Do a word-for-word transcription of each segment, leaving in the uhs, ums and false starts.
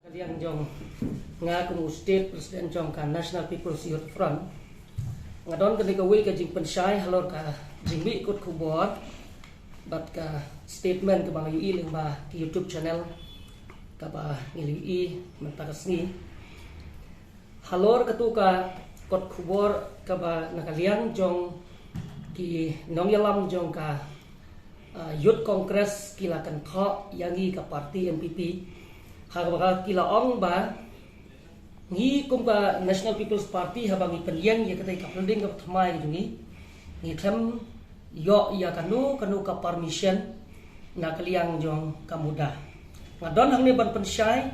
Liang jong nga kum u State President jong ka National People's Youth Front, nga don kane kawei ka jingpynshai halor ka jingmih kot khubor bad ka statement kaba nga ïohi lyngba ki YouTube channel kaba ngi la ïohi mynta ka sngi. Halor katu ka kot khubor kaba na ka liang jong ki nongïalam jong ka, ah, Youth Congress ki la kynthoh ïa ngi ka party N P P, ha kaba ki la ong ba ngi kum ka National People's Party, haba ngi pynïeng ïa katei ka building kaba thymmai jong ngi, ngi khlem ïoh ïa kano kano ka permission na ka liang jong ka MUDA. Nga don hangne ban pynshai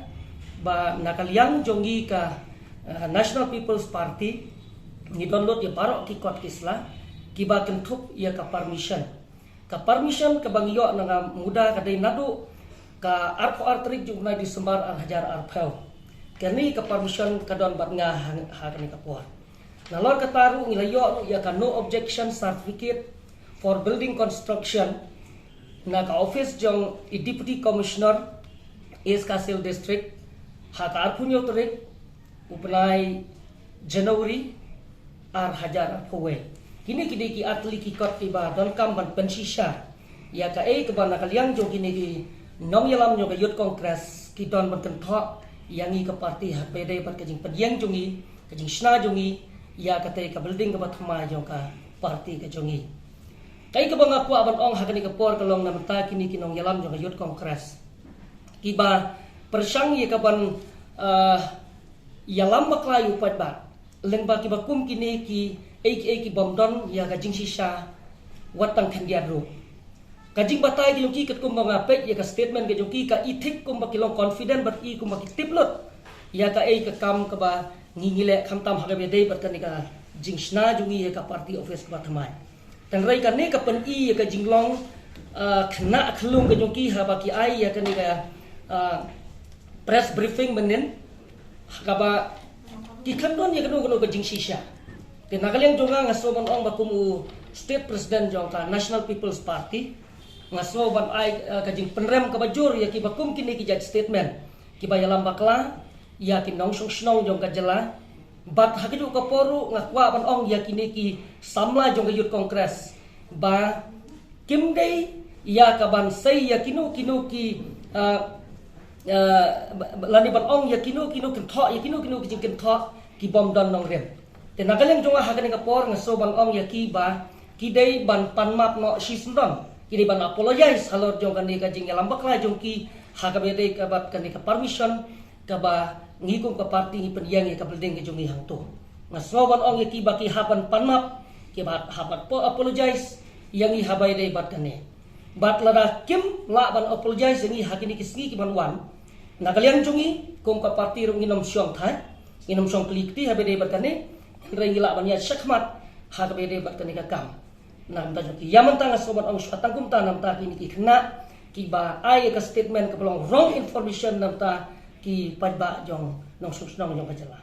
ba na ka liang jong ngi ka, eh, National People's Party, ngi don lut ïa baroh ki kot ki sla kiba kynthup ïa ka permission. Ka permission kaba ngi ïoh na ka MUDA ka dei naduh ka arphew ar tarik jong u bnai December ar hajar arphew. Kane ka permission ka don bad nga ha, ha kane ka por. Nalor kata ruh ngi la ïoh ruh ïa ka no objection certificate for building construction na ka office jong i Deputy Commissioner East Khasi Hills District ha ka arphew hynñiew tarik u bnai January ar hajar arphew wei. Kine ki dei ki ar tylli ki kot kiba donkam ban pynshisha ïa kaei kaba na ka liang jong kine ki nongïalam jong ka Youth Congress ki don ban kynthoh ïa ngi ka party ha kaba ïadei bad ka jingpynïeng jong ngi, ka jingshna jong ngi ïa katei ka building kaba thymmai jong ka party ka jong ngi. Kaei kaba nga kwah ban ong ha kane ka por ka long na mynta kine ki nongïalam jong ka Youth Congress kiba pyrshang ïa kaban, ah, ïalam bakla ïa u paidbah lyngba kiba kum kine kiei kiei kibym don ïa ka jingshisha wat tang khyndiat ruh. Ka jingbatai ka jong ki katkum ba nga peit ïa ka statement ka jong ki, ka i thik kumba ki long confident bad i kumba ki tip lut ïa kaei ka kam kaba ngi ngi leh khamtam ha kaba ïadei bad kane ka jingshna jong ngi ïa ka party office kaba thymmai. Tangba kane ka pyni ïa ka jinglong, ah, khynnah khynlung ka jong ki haba ki ai ïa kane ka, ah, press briefing mynnin kaba ki khlem don ïa kano kano ka jingshisha. Te na ka liang jong nga, nga sngew ban ong ba kum u State President jong ka National People's Party, nga sngew ban ai, ah, ka jingpynrem kaba jur ïa kiba kum kine ki jait statement kiba ïalam bakla ïa ki nongshong shnong jong ka jylla. Bad ha kajuh ka por ruh nga kwah ban ong ïa kine ki samla jong ka Youth Congress ba kim dei ïa kaban sei ïa kino kino ki, ah, ah, ba, ba, lane ban ong ïa kino kino kynthoh, ïa kino kino ki jingkynthoh kibym don nongrim. Te na ka liang jong nga ha kane ka por nga sngew ban ong ïa ki ba ki dei ban pan map noh shisyndon, ki dei ban apologize halor jong kane ka jingïalam bakla jong ki ha kaba ïadei bad kane ka permission kaba ngi kum ka party ngi pynïeng ïa ka building ka jong ngi hangto. Nga sngew ban ong ïa ki ba ki hap ban pan map, ki ba hap ban po-, apologize ïa ngi haba ïadei bad kane. Bad lada kim lah ban apologize ïa ngi ha kine ki sngi kiban wan, na ka liang jong ngi kum ka party ruh ngin ym shong thait, ngin ym shong kli kti haba ïadei bad kane. Hynrei ngi lah ban ïaid shakhmat ha kaba ïadei bad kane ka kam. Na ka bynta jong ki, ïa mynta nga sngew ban ong shuwa tang kumta na ka bynta kine ki khynnah kiba ai ïa ka statement kaba long wrong information na ka bynta ki paidbah jong nongshong shnong jong ka jylla.